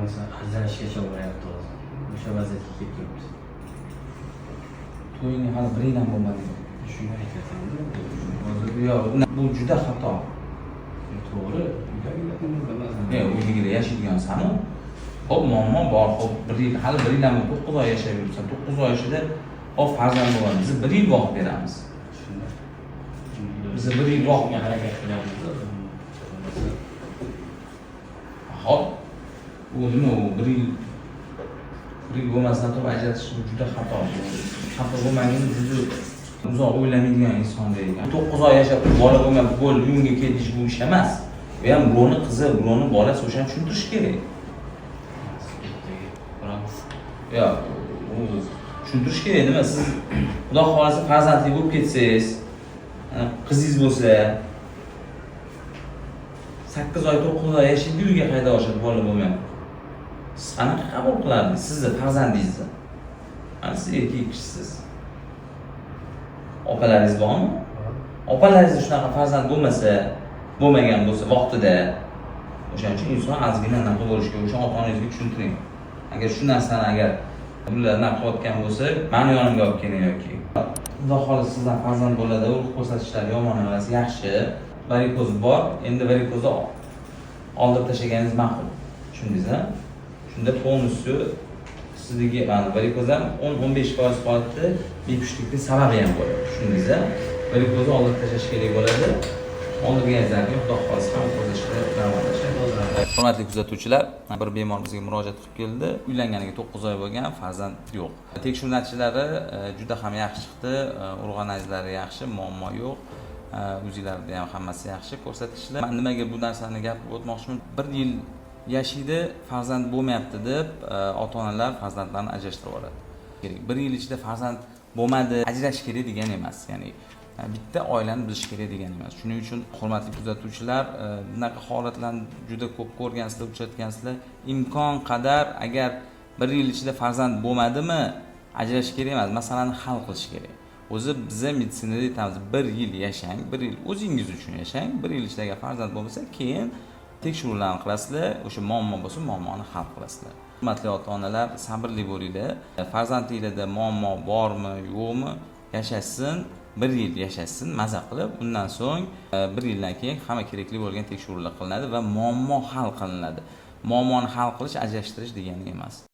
Bo'lmasa ajrashgacha boryapti hozir. O'sha vaziyatga kelib turibdi. To'ying hali bir yil ham bo'lmadi. Shuni aytyapman. Hozir yo'q, bu juda xato. To'g'ri. Uydagilar. Yo'q, uydagilar yashaydigan. Ho'p, muammo bor. Ho'p, bir yil, hali bir yil ham, 9 oy yashab yuribsan. 9 oy ichida, hop, farzand bo'ladi. Biz bir yil vaqt beramiz. Shunda. Biz bir yil vaqt Shunga harakat qilyapmiz. Bo'lmasa Hop, u nima, u bir yil, bir yil bo'lmasdan turib ajratish, bu juda xato. Xafa bo'lmagin, juda uzoq o'ylamaydigan insonda ekan. 9 oy yashab turib, bola bo'lmay, bo'ldi, uyingga ketish, bu ish emas. U ham birovni qizi, birovni bolasi, o'shani tushuntirish kerak. Ertaga ko'ramiz. Yo'q, u tushuntirish kerak. Nima, siz, xudo xohlasa, farzandli bo'lib ketsangiz, qizingiz bo'lsa, 8 oy, 9 oy yashaydi, uyga qayta olishadi bola bo'lmay. Siz qanaqa qabul qilardingiz sizni farzandingizni? Mana, siz erkak kishisiz. Opalaringiz bormi? Opalaringizda shunaqa farzand bo'lmasa, bo'lmagan bo'lsa vaqtida, o'shaning uchun inson ozgina anaqa bo'lishi kerak. O'sha ota onangizga tushuntiring. Agar shu narsani, agar ular anaqa qilayotgan bo'lsa, mani yonimga olib keling yoki, xudo xohlasa, sizdan farzand bo'ladi. Urug' ko'rsatishlari yomon emas, yaxshi. Varikoz bor, endi varikozni oldirib tashlaganingiz ma'qul, tushundingiz a? Shunda полностью sizniki, mana, varikoz ham 10-15% holatda bepushtlikni sababi ham bo'ladi, tushundingiz a? Varikozni oldirib tashlash kerak bo'ladi. Oldirganingizdan keyin, xudo xohlasa, hamma ko'rsatishlar normalashadi. Hurmatli kuzatuvchilar, bir bemor bizga murojaat qilib keldi. Uylanganiga 9 oy bo'lgan, farzand yo'q. Tekshiruv natijalari juda ham yaxshi chiqdi. Urug' analizlari yaxshi, muammo yo'q. UZIlarida ham hammasi yaxshi ko'rsatkichlar. Man nimaga bu narsani gapirib o'tmoqchiman? Bir yil yashaydi, farzand bo'lmayapti deb ota onalar farzandlarini ajrashtirib yuboradi. Kerak, bir yil ichida farzand bo'lmadi, ajrashish kerak degani emas, ya'ni bitta oilani buzish kerak degani emas. Shuning uchun, hurmatli kuzatuvchilar, bunaqa holatlarni juda ko'p ko'rgansizlar, uchratgansizlar. Imkon qadar, agar bir yil ichida farzand bo'lmadimi, ajrashish kerak emas, masalani hal qilish kerak. O'zi biza meditsinada aytamiz: bir yil yashang, bir yil o'zingiz uchun yashang. Bir yil ichida agar farzand bo'lmasa, keyin tekshiruvlarni qilasizlar, o'sha muammo bo'lsa, muammoni hal qilasizlar. Hurmatli ota onalar, sabrli bo'linglar. Farzandinglarda muammo bormi, yo'qmi, yashashsin, bir yil yashashsin maza qilib. Undan so'ng bir yildan keyin hamma kerakli bo'lgan tekshiruvlar qilinadi va muammo hal qilinadi. Muammoni hal qilish ajrashtirish degani emas.